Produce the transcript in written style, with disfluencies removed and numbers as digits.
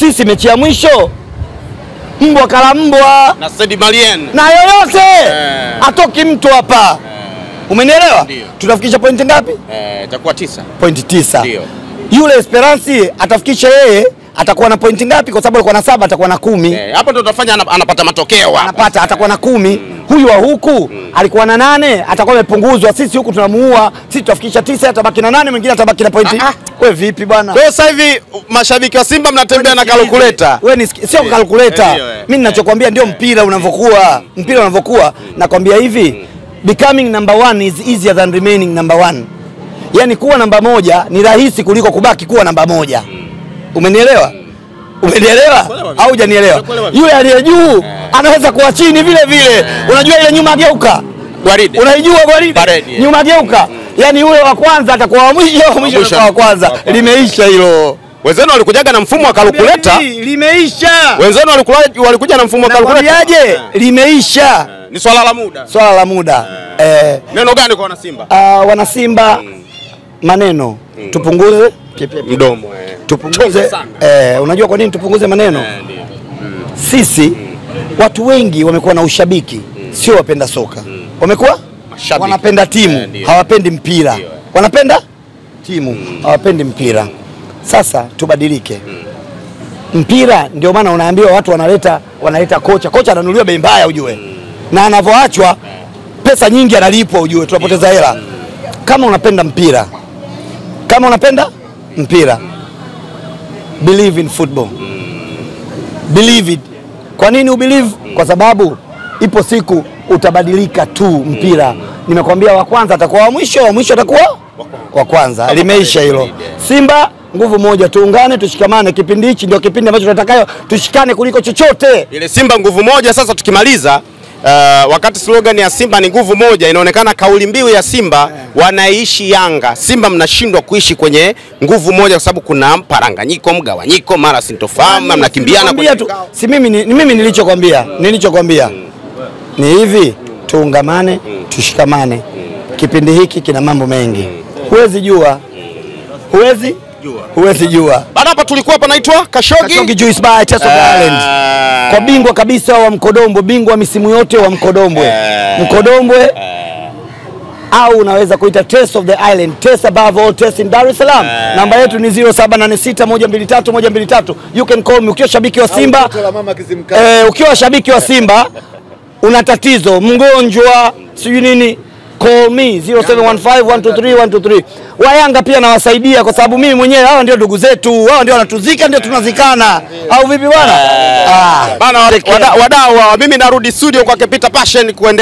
Sisi mechi ya mwisho mbwa kala mbwa na Said Malien na yoyote atoki mtu hapa. Umenielewa? Tutafikisha pointi ngapi? Itakuwa 9. Pointi 9. Yule Esperance atafikisha yeye atakuwa na pointi ngapi? Kwa sababu alikuwa na 7 atakuwa na 10. Hapo ndo tutafanya anapata matokeo hapa. Anapata atakuwa na 10. Huyu wa huku alikuwa na 8 atakuwa amepunguzwa. Sisi huku tunamuua. Sisi tutafikisha 9 atabaki na 8, mwingine atabaki na pointi. Wewe vipi bwana? Kwa sasa hivi mashabiki wa Simba mnatembea na calculator. Wewe ni sio calculator. Mimi ninachokuambia ndio mpira unavyokuwa. Mpira unavyokuwa nakwambia hivi, becoming number 1 is easier than remaining number 1. Yaani kuwa namba 1 ni rahisi kuliko kubaki kuwa namba 1. Umenielewa? Umenielewa? Au hujanielewa? Yule aliye juu anaweza kuwa chini vile vile. Unajua ile nyuma geuka. Gwaride. Unaijua gwaride? Nyuma geuka. Yaani yule wa kwanza atakuwa wa mwisho, wa mwisho atakuwa wa kwanza. Limeisha hilo. Wenzenu walikujaga na mfumo wa calculator. Limeisha. Wenzenu walikuja na mfumo wa calculator. Nakwambiaje? Limeisha. Ni swala la muda. Swala la muda. Neno gani kwa wana Simba? Wana Simba maneno tupunguze mdomo. Tupunguze. Unajua kwa nini tupunguze maneno? Sisi watu wengi wamekuwa na ushabiki, sio wapenda soka. Wamekuwa wanapenda timu, hawapendi mpira. Wanapenda timu, hawapendi mpira. Sasa tubadilike. Mpira ndio maana unaambiwa watu wanaleta kocha. Kocha ananunuliwa bei mbaya ujue. Na anavoachwa pesa nyingi analipwa ujue, tunapoteza hela. Kama unapenda mpira. Kama unapenda mpira, believe in football. Believe it. Kwa nini ubelieve? Kwa sababu ipo siku utabadilika tu mpira. Nimekwambia wa kwanza atakuwa wa mwisho, wa mwisho atakuwa wa kwanza. Limeisha hilo. Simba nguvu moja, tuungane, tushikamane. Kipindi hichi ndio kipindi ambacho tunatakayo tushikane kuliko chochote. Ile Simba nguvu moja sasa tukimaliza, wakati slogan ya Simba ni nguvu moja, inaonekana kauli mbiu ya Simba wanaishi Yanga. Simba mnashindwa kuishi kwenye nguvu moja kwa sababu kuna mparanganyiko, mgawanyiko, mara sintofahamu, mnakimbiana kwenye tu. Si mimi ni mimi nilichokwambia, nilichokwambia ni hivi, tuungamane, tushikamane. Kipindi hiki kina mambo mengi. Huwezi jua. Huwezi jua. Huwezi jua. Baada hapa tulikuwa panaitwa Kashogi. Kashogi Juice by Test of Ireland. Kwa bingwa kabisa wa Mkodombwe, bingwa misimu yote wa Mkodombwe. Mkodombwe au unaweza kuita Test of the Island, Test above all test in Dar es Salaam. Namba yetu ni 0786123123. You can call me ukiwa shabiki wa Simba. Ukiwa shabiki wa Simba una tatizo, mgonjwa, sijui nini, call me 0715123123. Wayanga pia nawasaidia kwa sababu mimi mwenyewe hawa ndio ndugu zetu, wao ndio wanatuzika, ndio tunazikana. Au vipi bwana? Bana wadau, mimi narudi studio kwa Peter Passion kuendelea.